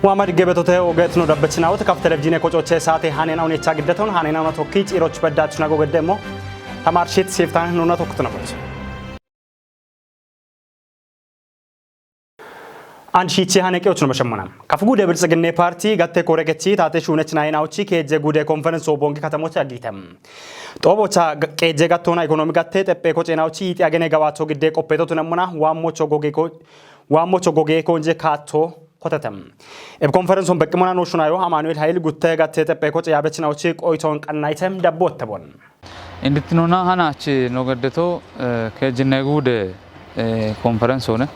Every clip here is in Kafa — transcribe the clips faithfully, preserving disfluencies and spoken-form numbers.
Muhammad Gebeto te oget no dabbechinawut kaf televizine kocoche saate hanena unecha giddeton hanena una tokki ciroch beddat nago gedde mo. Tamarshit siftan nuna tokkutu nagot. An shiichi hane qeyoch no mashemmona. Kafu gude Biltsiginne Parti gatte koregechi taate shunech nayin auchi keje gude konferenso bongi katamoch agitem. Xobocha keje gattona ekonomi gatte teppe koce nauchi yiti agene gawato gidde qoppeto tunemmona waammocho goge ko waammocho goge konje kaatto kotetem. Eb konferenson beqqimona no shunayo Amanuel Hayil gutte gatte teppe koce yabechinauchi qoyton qannaytem dabbottebon. Indittinona hanachi no geddeto, eh, kejinne gude, eh, konferensone.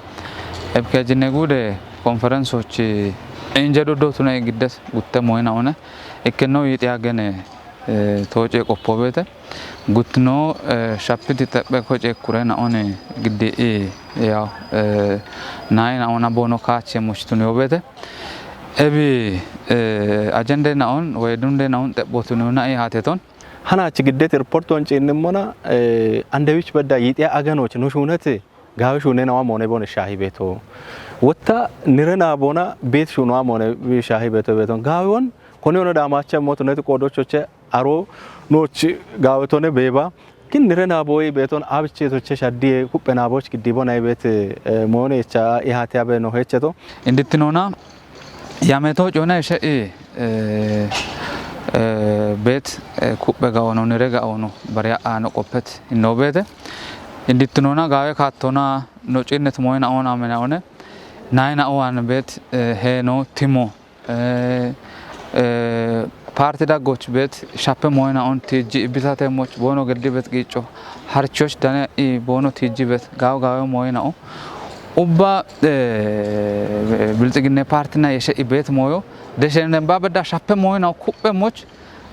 Eb kejinne gude konferensochi inje doddo tune giddes gutte moyna one. Ikkeno yiti agene, eh, toce qoppobete. Guttino, eh, shapiti teppe koce kure na one giddi i, yaw, eh, nayi na ona bono kache mushituni obete. Ebi, eh, ajende na on, wedunde na on, tebbotuni na i hateton. Hanachi giddet reporton ciinnimmona, eh, andewich bedda yiti aganoch no shunete. Gaawe shunena wa mone bone shahi beto. Wotta nirena bona bet shunwa mone bi shahi beto beton. Gaawe won, koni ono damache motu neti qodochoche aro nochi gaawe tone beba. Kin nirena boyi beton abiche toche shaddiye kuppe na boch giddi bona ibet, eh, mone cha ihate abe no hecheto. Indittinona yameto cona ishe i, eh, eh, bet, eh, kuppe ga ono, nire ga ono, bariya ano qoppet inno bete. Indittinona gaawe kattona no cinnet moyna ona mena one. Nayi na owan bet, eh, he no timo. Eh, eh, parti daggoch bet shappe moyna on tiji ibisate moch bono geddi bet gico. Harchoch dane i bono tiji bet gaawe gaawe moyna o. Ubba, eh, Biltsiginne Parti na yeshe i bet moyo. Deshenen ba bedda shappe moyna o kuppe moch.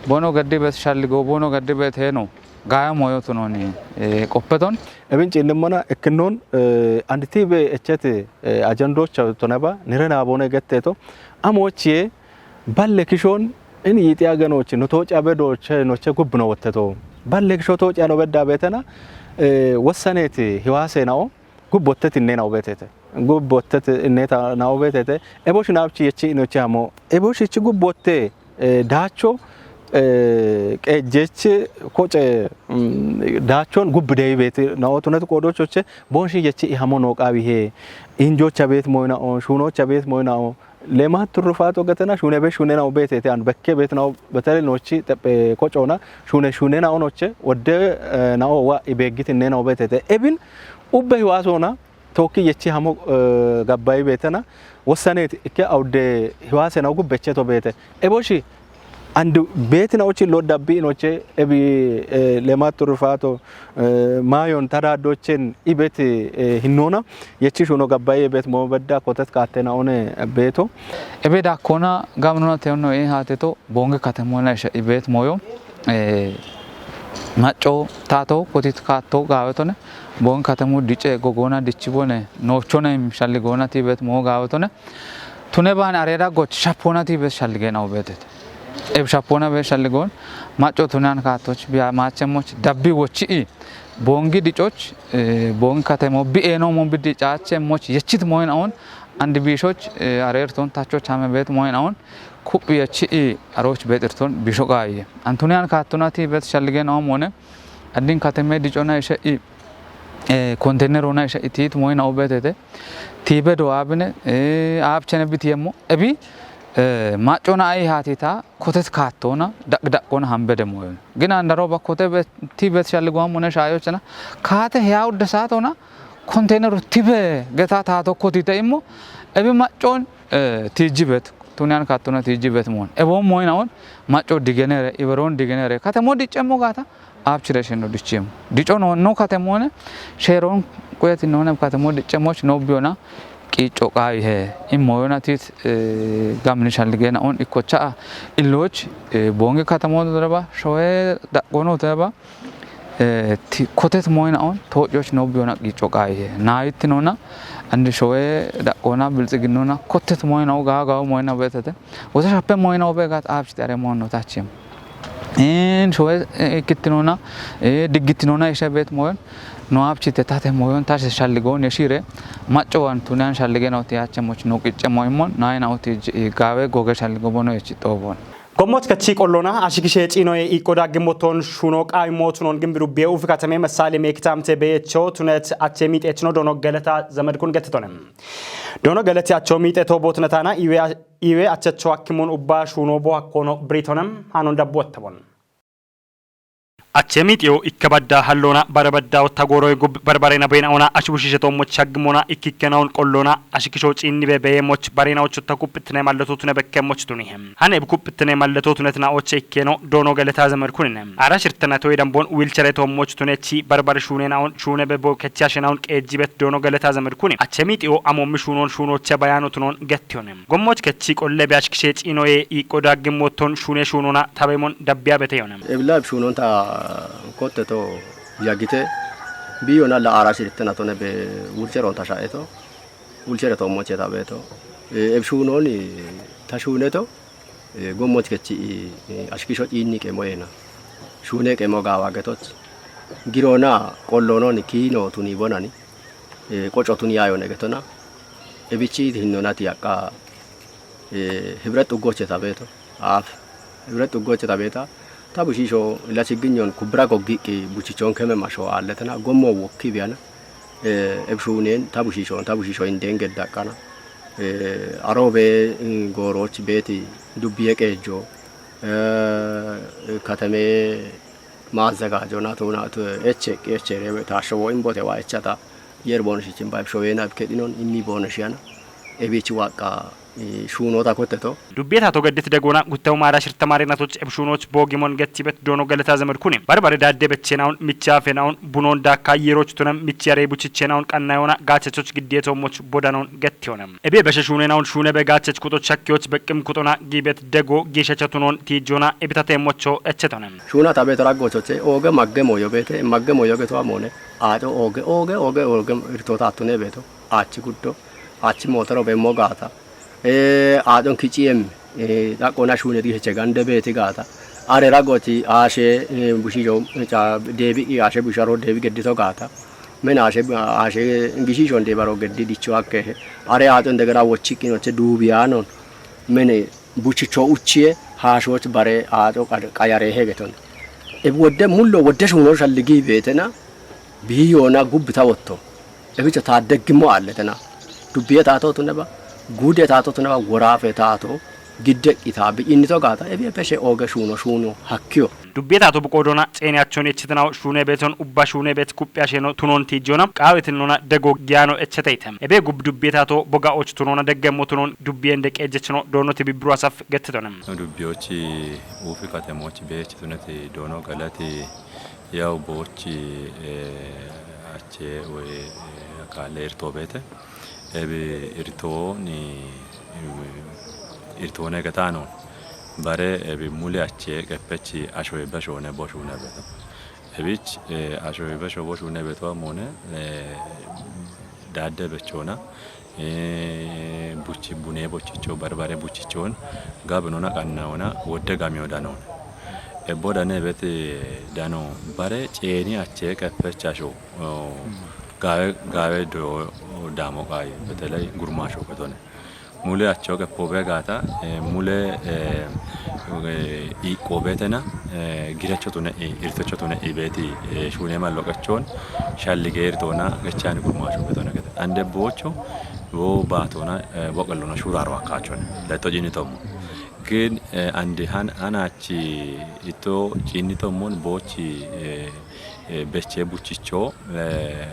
Bono geddi bet shalligo, bono geddi bet heno. Gaawe moyo tunoni, eh, qoppeton. Ebin ciinnimmona ekkinnon, eh, anditi be echete, eh, ajandocha toneba, nirena bone getteto. Amochie, balle kishon, in yiti aganochi, no toce abe doche, noche gubbino wotteto. Balle kisho toce ano bedda betena, eh, wossaneti hiwase nao, gubbottet innena obetete. Gubbottet inneta nao obetete. Ebo shinabchi yechi inochi amo. Ebo shichi gubbotte, eh, dacho, eh, qejjech koce, mm, dachon gubbidei beti. Nao tunet qodochoche, bonshi yechi ihamo no qawi he. Injocha bet moyna on, shunocha bet moyna on. Lemat turrufato getena shune be shune nao betete an bekke bet nao betele nochi teppe kocona shune shune nao noche wodde, eh, nao wa ibegit inne nao betete. Ebin ubbe hiwasona tokki yechi hamo, eh, gabbayi betena wossaneti ikke awde hiwase nao gubbeche to bete. Eboshi and beti nao chi lo dabbi noche ebi, eh, lemat turrufato, eh, mayon tadaddochen ibet, eh, hinnona yechi shuno gabbayi bet mo bedda kotet kattena one beto. Ebe dakkona gamnona teonno e hateto bonge katemona isha ibet moyo. Eh, macco tato kotit katto gaawetone bonge katemu dice gogona dichi bone nochone shalli gona tibet mo gaawetone. Tune bane areda goch shapona tibet shalli gena ubetete. Eb shapona be shalli gon macco tunan kattoch biya machemoch dabbi wochi i. Bongi dicoch, eh, bongi katemo bi eno mon bidi cache moch yechit moyen on and bishoch, eh, arerton tachoch hame bet moyen on. Kup yechi i aroch bet irton bisho gaye. Antunian kattona tibet shalli gena on mone. Addin kateme dicona isha i, eh, container ona isha i tit moyen o betete. Tibe do abine, eh, ab chene bitiyemo. Ebi, eh, macona ai hatita kotet kattona dak dak kona hambede moyen. Gina andaro ba kote be tibet shalli gwan mone shayo chena. Kate heya udde satona container tibe geta tato kotite immo. Ebi macon, eh, tijibet. Tunian kattona tijibet mon. Ebo moyen on maco digenere, iberon digenere. Katemo dicemo gata. Abchire sheno dichemo. Dico no, no katemone sheron kuyeti none katemo dicemoch no biona qico qayi he. Immo yona tit, eh, gamni shalli gena on ikkocha illoch, eh, bongi katemo doreba shoe dagono teba, eh, ti-, kotet moyna on tojoch no biona qico qayi he. Na itti nona andi shoe dagona biltsiginnona kotet moyna o gaga moyna betete. Wota shappe moyna o begat abchite are mono tachem. En shoe, eh, kittinona, eh, diggitinona isha bet moyen. No abchite tate moyon tase shalligo ne shire, macco wan tunian shallige nauti ache moch no qicce moimon, nai nauti ji-, gawe goge shalligo bono echi tobon. Gommoch kechi qollona ashikishe cinoye iqqo daggimmoton shuno qawi motunon gimbiru be ufi katame mesale mekitamte becho tunet ache mitechno dono galata zamadkun gettitonem. Dono galati acho mite to botnatana iwe, iwe achacho akkimun ubba shuno bo hakkono britonem hanon dabbo attabon. Ache mitiyo ikkabadda hallona barabadda otta goroy gub barbarena bena ona ashibushishe to moch haggimona ikkikkenaun qollona ashikisho cinni be beye moch barena ochu ta kuppitne malleto tune bekke moch tunihem. Hane bu kuppitne malleto tunet na oche ikkeno dono galata zamadkunine. Ara shirtana to idambon wilchere to moch tune chi barbar shune na on shune be bo kecha shenaun qejibet dono galata zamadkuni. Ache mitiyo amo mi shunon shuno che bayano tunon gettionem. Gommoch kechi qolle be ashkishe cinoye iqqo daggimmoton shune shunona tabemon dabbiya beteyonam. Ebla shunon ta kotte to yagite biyona la ara shirtana to ne be wulcheron ta sha'eto. Wulchere to moche ta beto. E, eb shunon ta shune to. E, gommoch kechi, e, ashkisho cinni qemo ena. Shune qemo gawa getoch. Girona qollonon kino tuni bonani. E, qoco tuni ayon egetona. Ebichi hinonati akka, e, hibret ugoche ta beto. Af, hibret ugoche ta beta. Ta bushisho la chigginyon kubra goggiqqi buchichon keme masho alletena gommo wokki biyana. E, eb shunen ta bushishon, ta bushisho inden geddaqqana. E, arobe, mm, goroch beti dubbiye qejo. E, katame mazzagajo na to na to eche, eche re ta showo imbote wa echata. Yer bono shichin ba eb showena eb kedinon immi bono shiana. Ebichi waqqa, e, shuno ta kotte to. Dubbiye ta to geddit degona guttawu mara shirta mare natoch eb shunoch bogimon gettibet dono galata zamadkuni. Barbare dadde bechenaun, micha fenaun, bunon dakka yeroch tunem, michi are buchichenaun qannayona gachechoch giddeto moch bodanon gettionem. Ebe beshe shunenaun shune be gachech kuto chakkiyoch beqqim kutona gibet dego gishecha tunon tijona ebitate mocho echetonem. Shuna ta beto raggochoche oge magge moyo bete, magge moyo geto amone. Ato oge, oge, oge, oge irtota attune beto. Achi guddo. Achi motoro be mogata. E, aton kiciem, e, daqona shune di heche gande beti gata. Are ragoti ashe, e, bushijo, e, cha, debi i ashe busharo debi geddito gata. Men ashe, ashe gishishon de baro geddi dicho akke. Are aton degera wochikino che dubiyanon. Men buchicho uchie, hashoch bare ato qad-, qayare hegeton. E wodde mullo wodde shuno shalligi betena. Biyona gubbita wotto. Ebicha ta deggimo alletena. Dubbiye tato tuneba. Gude tato tuneba. Worafe tato. Gidde qita bi innito gata. Ebi peshe oge shuno shuno hakkiyo. Dubbiye tato buqodona xeene achchon echitena shune beton ubba shune bet kuppi asheno tunon tijona. Qawetin nona dego giano echeteitem. Ebe gub dubbiye tato boga och tunona deggemo tunon dubbiye nde qejechno dono tibi bru asaf gettetonem. Dubbiyochi ufi katemochi bechi tuneti dono galati Yaw boochi, eh, ache we, eh, kaale irto beete. Ebi irto ni, eh, irto ne gatano. Bare ebi mule ache qeppechi ashoe bashone boshune beeto. Ebich, eh, ashoe basho boshune beeto amone, eh, daadde bechona. Eh, buchi-, bune bochicho, barbare bochichon, gabinona qannawona, wodde gamiyo danona. Ebbo dane bete dano bare ceeni ache qeppecha sho, oh, gawe, gawe do damo qayi, beteley gurmasho betone. Mule acho qeppo be gata, eh, mule, eh, eh, iqqo betena, eh, girecho tune i, irtecho tune i beti, eh, shune mallo qechon, shallige irtona, qechani gurmasho betone gete. Ande bocho, wo batona, eh, boqellona shuraro akkachon. Letto jini tommo. Gin, eh, ande han-, hanachi ito jini tommon bochi, eh, eh, beche buchicho, eh,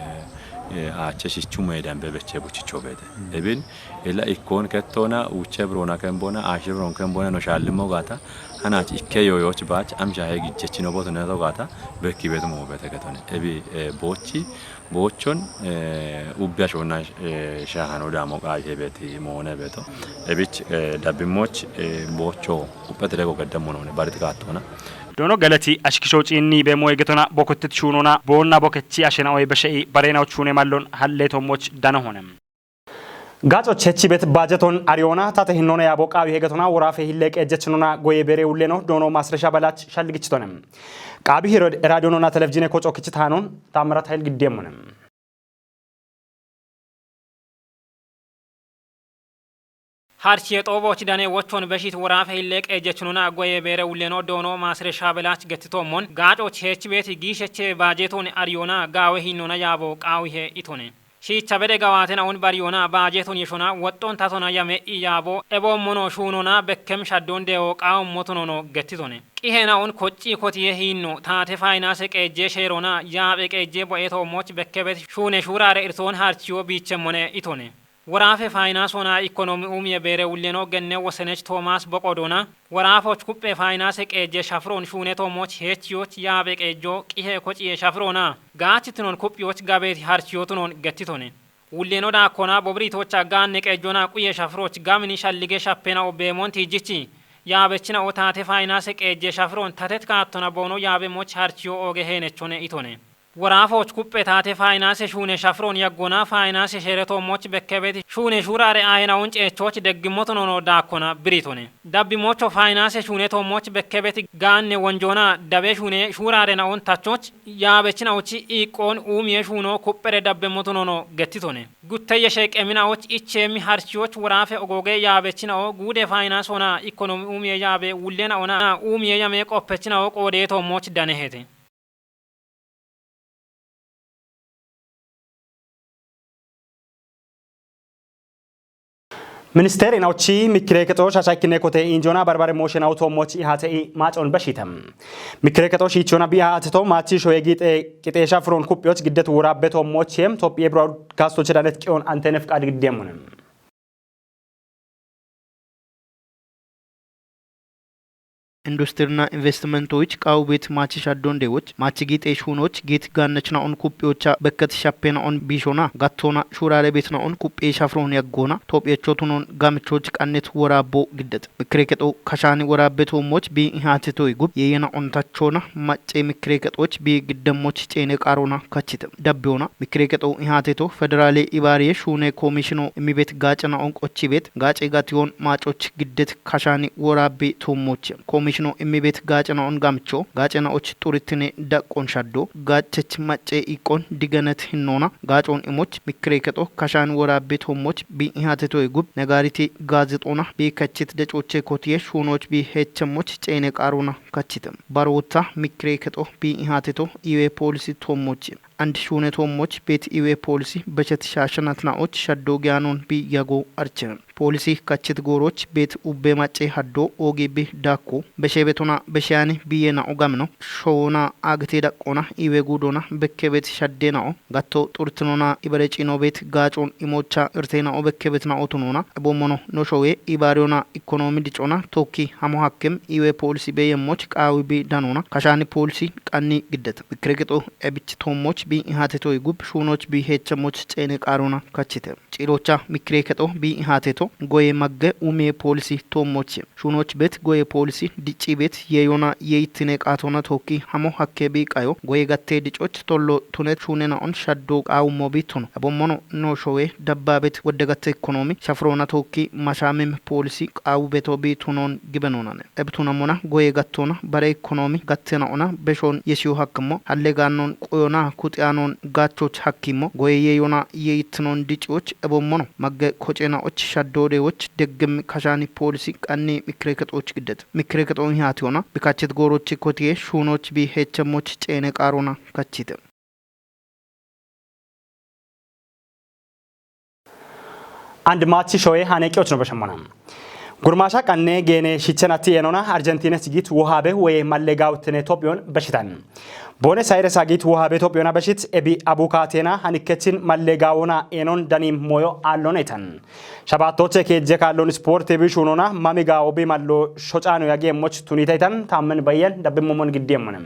eh, ache shichu medan be beche buchicho bete. Ebin, ila ikkon kettona, uche brona kembona, ashe bron kembona, no shallimo gata, hanach ikke yoyoch bach, am shahe gijechino botone to gata, bekki betu mo bete ketone. Ebi, eh, bochi, bochon, eh, ubbi ashona, eh, shahano damo qayi beti mone beto. Ebich, eh, dabbimoch, eh, bocho, upet rego gedde monone, barit gatona. Dono galati ashkisho cinni be moy getona bokottit shunona, bonna bokechi ashena oy beshei, barena ochune mallon, halle to moch dano honem. Gaacoch hech bet baajeton ariyoona tate hinnoona yaabo qaawi hegetona woraafe hilleeqe ejjechinona goye beere ulleno doono maasresha balach shalligichitone. Qaabi hiro raadiyonona televizhiine kocokichi taanon Taammirat Hayil giddeemmone. Harchiye xooboch dane wochon beshit woraafe hilleeqe ejjechinona goye beere ulleno doono maasresha balach gettitoommon gaacoch hech bet giisheche baajeton ariyoona gaawe hinnoona yaabo qaawihe itone. Shiicha bede gawaatena un baryoona baajeton yeshona woxxon tatona yame i yaabo eboommono shuunona bekkem shaddon de'o qaawummotonono gettitone. Qihena un kocci kotiye hiinno taate faayinaase qeejje sheerona yaaphe qeejje bo'etoommoch bekkebet shuune shuuraare irtoon harchiyo biichemmone itone. Woraafe faayinaasona ikonomi uumiye beere ulleno genne wosenech Toomaas Boqodona woraafoch kupphe faayinaase qeejje shafiroon shuunetoomoch heechiyoch yaaphe qeejjo qihe kociye shafiroona gaachitinon kupphiyoch gabeeti harchiyotunon gettitone. Wulleno daakkona bobiritocha gaanne qeejjona quye shafiroch gamini shallige shappena obbeemoon tiijjichi yaabechina o taate faayinaase qeejje shafiroon tatet kaattona boono yaabe moch harchiyo ooge heenechone itone. Woraafoch kupphe taate faayinaase shuune shafiroon yaggona faayinaase sheeretoomoch bekkebeti shuune shuuraare aayena un ceechoch deggimmotonono daakkona biritone. Dabbi mocho faayinaase shuunetoomoch bekkebeti gaanne wonjoona dabe shuune shuuraarena un tachoch yaabechina uchi iiqqoon uumiye shuuno kupphere dabbe motonono gettitone. Gutteye sheeqemina och icheemmi harchiyoch woraafe ogooge yaabechina o guude faayinaasona ikonomi uumiye yaabe wullena ona uumiye yame qoppechina o qoodeetoomoch danehete. Ministeer inaochi mikkireekexo shashaykkinne kote injoona barbare mooshe nawu toommoch ihaate i maacon bashite. Mikkireekexo shiichona bi'a ateto maachi shoye giixe qixeesha firoon kuphiyoch giddet woraabbe toommoche Tophiye Broadcastoche danet qiyon Antenef qaad giddeemmone. Industirna investimentoch qawu bet maachi shaddon dewoch maachi giixe shuunoch giit gaannechna on kuphiyocha bekket shappena on biishona gattona shuurare betna on kuphiye shafroon yaggona tophiyechotunon gamichoch qannet woraabbo giddet. Mikkireekexo kashaani woraabbe toommoch bi ihaatetoy gub yeeyena ontachona macce mikkireekexoch bi giddemmoch ceene qaarona kachite. Dabbiyona mikkireekexo ihaateto federaale ibaariye shuune koomishino immibet gaacena on qochibet gaace gatiyoon maacoch giddet kashaani woraabbe toommoche. Koomishino immibet gaacena on gamicho gaacena och xurittine daqqon shaddo gaachech macce iqqon digenet hinnoona gaacon imoch mikkireekexo kashaani woraabbe toommoch bi ihaatetoy gub negaariti gaazexoona bi kachit decoche kotiye shuunoch bi heechemmoch ceene qaarona kachite. Baroota mikkireekexo bi ihaateto iwe poolisi toommoche. Andi shuune toommoch bet iwe poolisi bechet shaashanatna och shaddo giyaanon bi yago archine. Poolisi kachit gooroch bet ubbe macce haddo oogi bi daakko. Beshe betona besheyani biyena ogamino. Showoona agite daqqona iwe guudona bekkebet shaddena'o. Gatto xurtinona ibare ciino bet gaacon imocha irtena'o bekkebetna'o tunona. Ebommono no showe ibaariyona ikonomi dicona tokki hamo hakkem iwe poolisi beyemmoch qaawi bi danona. Kashaani poolisi qanni giddet. Mikkireekexo ebich toommoch bi ihaatetoy gub shuunoch bi heechemmoch ceene qaarona kachite. Ciirocha mikkireekexo bi ihaateto goye magge umiye poolisi toommoche. Shuunoch bet goye poolisi dicci bet yeeyona yeeyittine qaatona tookki hamo hakke bi qayo goye gatte dicoch tollo tunet shuunena on shaddo qaawummo bi tuno. Ebommono no showe dabbaabet wodde gatte ikonomi shafroona tookki mashaamim poolisi qaawu beto bi tunon gibenonane. Ebtunamona goye gattona bare ikonomi gattena ona beshon yesiyo hakkimmo halle gaannon qoyona kuxiyanon gaachoch hakkimmo goye yeeyona yeeyittinon diciyoch ebommono magge koceena och shaddo dewoch deggem kashaani poolisi qanni mikkireekexoch giddet. Mikkireekexo ihaatiyona bikachet gooroch kotiye shuunoch bi heechemmoch ceene qaarona kachite. And maachi shoye hane qiyoch no beshemmona. Gurmaasha qanne geene shichenatti enona Argentines giit wohaabe woye malle gaawuttine Tophiyon beshitan. Boone Sayres agiit wohaabe Tophiyona beshit ebi abukaatena hanikkechin malle gaawona enon danim moyo aallon etan. Shabaattoche keejje kaallon sporte bi shuunona mami gaawo bi mallo shocaano yageemmoch tunitaytan taammen bayyan dabbimmomon giddiemmone.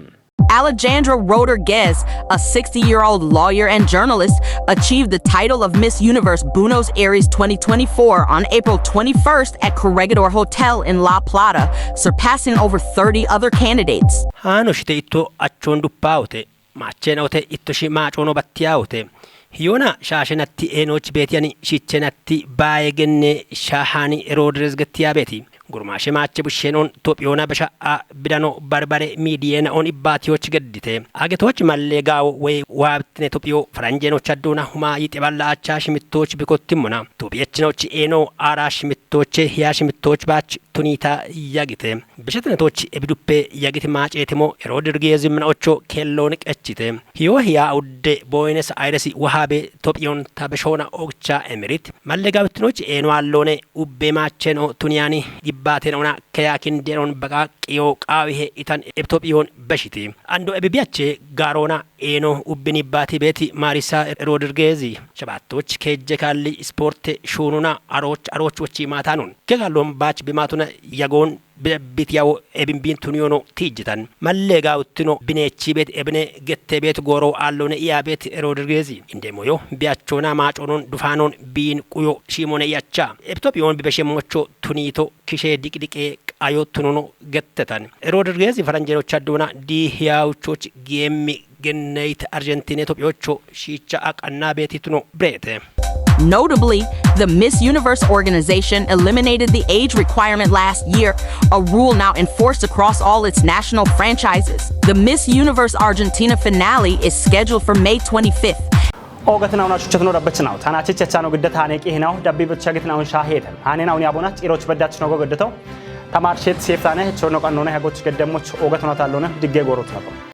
Alejandro Rodriguez, a sixty-year-old lawyer and journalist, achieved the title of Miss Universe Buenos Aires twenty twenty-four on April twenty-first at Corregidor Hotel in La Plata, surpassing over thirty other candidates. Haano shite itto achoon duppaawte, maacheen ote itto shi maacoono battiyaawte. Hiyona shaashenatti eenoch beetiyani shichenatti baaye genne shaahani Rodriguez gettiya beeti. Gurmaashe maache bushshenoon Tophiyoona basha a bidano barbare miidiyeena on ibbaatiyoch geddite. Agetoch malle gaawo woy waabtine Tophiyo faranjeenoch adduuna huma yixeballa acha shimitoch bikottimona. Tophiyechinoch eeno aara shimitoche hiya shimitoch baach tunita yagite. Bishatinetoch ebiduppe yagiti maaceetimo Rodriguez minocho kelloon qechite. Hiyo hiya udde Buenos Aires wahabe Tophiyon tabeshoona ogcha emirit. Malle gaawitinoch eeno alloone ubbe maacheno tuniyani gibbaatenoona keya kindenon baqa qiyo qaawihe itan eb Tophiyon beshiti. Ando ebibiyache gaaroona eeno ubbini baati beeti Marisa Rodriguez. Shabaattoch keejje kaalli ispoorte shuununa arooch arooch wochi maataanun. Kegallon baach bimaatuna yagoon bitiyawo ebinbin tuniyono tiijjitan. Malle gaawuttino bineechi beet ebine gette beet gooro alloone iya beet Rodriguez. Inde moyo biyachoona maaconon dufaanon biin quyo shiimone iyacha. Eb Tophiyon bibeshe mocho tuniito kishe diqdiqe qayo tunono gettetan. Rodriguez faranjeenoch adduuna di hiyawuchoch giyeemmi genneyt Argentine Tophiyocho shiicha aqanna beeti tuno bireete. Notably, the Miss Universe organization eliminated the age requirement last year, a rule now enforced across all its national franchises. The Miss Universe Argentina finale is scheduled for May twenty-fifth. Oogatinaw na shuchchatino dabbachinaw tana chichachano giddata hane qihinaw dabbi bicha gitinaw shaahete. Haninaw ni abona ciroch beddach nogo geddeto. Tamar shet seftane chorno qannone hagoch geddemmoch oogatino tallone digge gorot nabo.